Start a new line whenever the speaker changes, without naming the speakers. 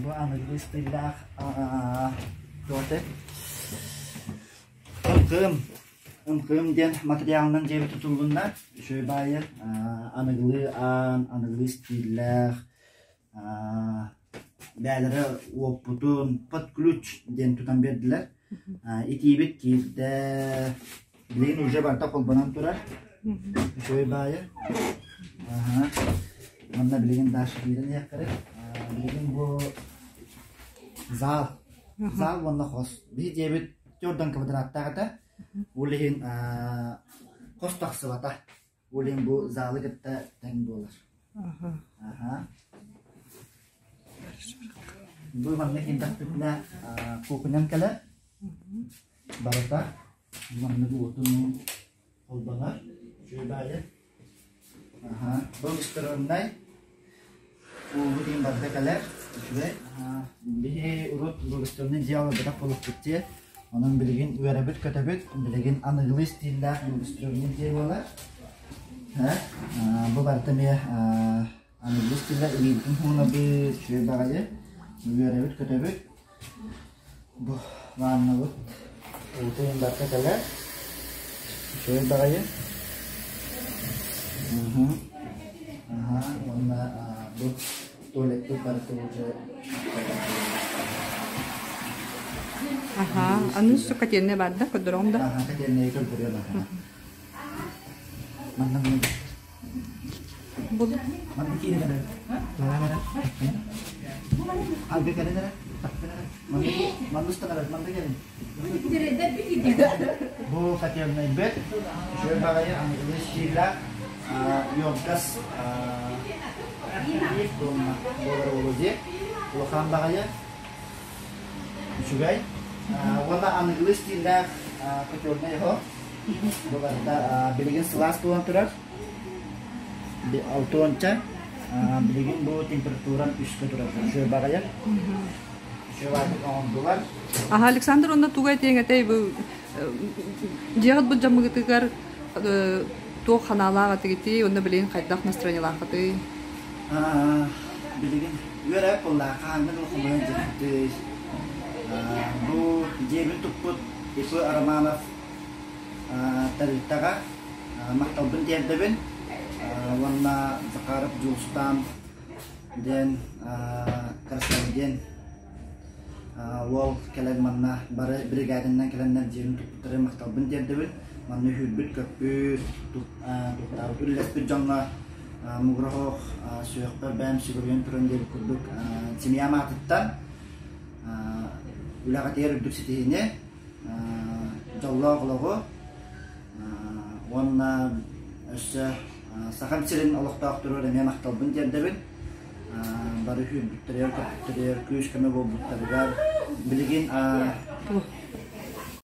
Бу аныгы стиллээх туоты ЫМКЫМ ЫМКЫМ диэн материалынан дьиэбит тутуллунна. Үчүгэй баайы аныгылыы аан, аныгылыы стиллээх бээлэрэ уоппутун под ключ диэн тутан биэрдилэр. Итиибит киирдэ, билигин уже барыта холбонон турар. Үчүгэй баайы. Манна билигин Даша киирэн иһиэххэрэ. Билигин бу зал. Зал уонна хос. Биһи дьиэбит төрдөн квадраттаах этэ. Ол иһин хос тахсыбата. Ол иһин бу залы кытта тэҥ буолар. Аха. Бу манна киирдэхпитинэ кухням кэлэр. Барыта маннык уотун холбонор. Үчүгэй баайы. Аха. Бу рестораннай Уубут иһин барыта кэлэр. Үчүгэй. Биһи урут благостранный дьиэ олорботох буолукпут дии. Онон билигин үөрэбит-көтөбүт. Билигин аныгылыы стиллээх благостранный дьиэ буолар. Бу барыта эмиэ аныгылыы стиллээх илиибитин уунабыт, үчүгэй баҕайы. Үөрэбит-көтөбүт. Бу ваннабыт уута иһин барыта кэлэр. Үчүгэй баҕайы. Аха, уонна бу туалеппыт барыта уже
Аха, аны су котельная бар да, көрдөрөҕүм да?
Аха, котельная көрдөрүөм аха. Манна
Буолла.
Манна киирэн эрэр. Туора барар. Алга кэлэн эрэр. Тахсан эрэр. Манна манна устан эрэр. Манна кэлин. Бу котельнайбыт. Үчүгэй баҕайы аныгылыы стиллээх ёмкас буолар уолу дии. Улахан баҕайы. Үчүгэй. Уонна аныгылыы стиллээх котельнай оһох. Бу барыта билигин сылаас буолан турар. Алтыонча. Билигин бу температурам үскэ турар. Үчүгэй баҕайы. Үчүгэй баҕайытык оҥордулар.
Аха, Александр, онно тугу этиэҥ этэй бу дьиэҕит былдьаммыгытыгар туох ханаалаах этигитий уонна билигин хайдах настроениелааххытый?
Билигин үөрэ буолла, хаһааҥҥы дылы хомуйан дьиэбитий. Бу дьиэбин туппут ИП Романов тэрилтэҕэ махталбын тиэрдэбин уонна Захаров Дьулустаан диэн корреспондент уол кэлэн манна бары бригадинан кэлэннэр дьиэбин туппуттарын махталбын тиэрдэбин. Манна үһүүрбүт-көппүт, туттаабыт үлэлэспит дьоҥҥо мугура оһох сүһүөхпэр бэйэм сүгүрүйэн туран диэбит курдук семьям аатыттан үлэҕитигэр үрдүк ситиһиини дьоллоох олоҕу уонна өссө Сахам сирин олохтоохторугар эмиэ махталбын тиэрдэбин. Бары үһүрбүттэригэр, көппүттэригэр, күүс-көмө буолбуттарыгар билигин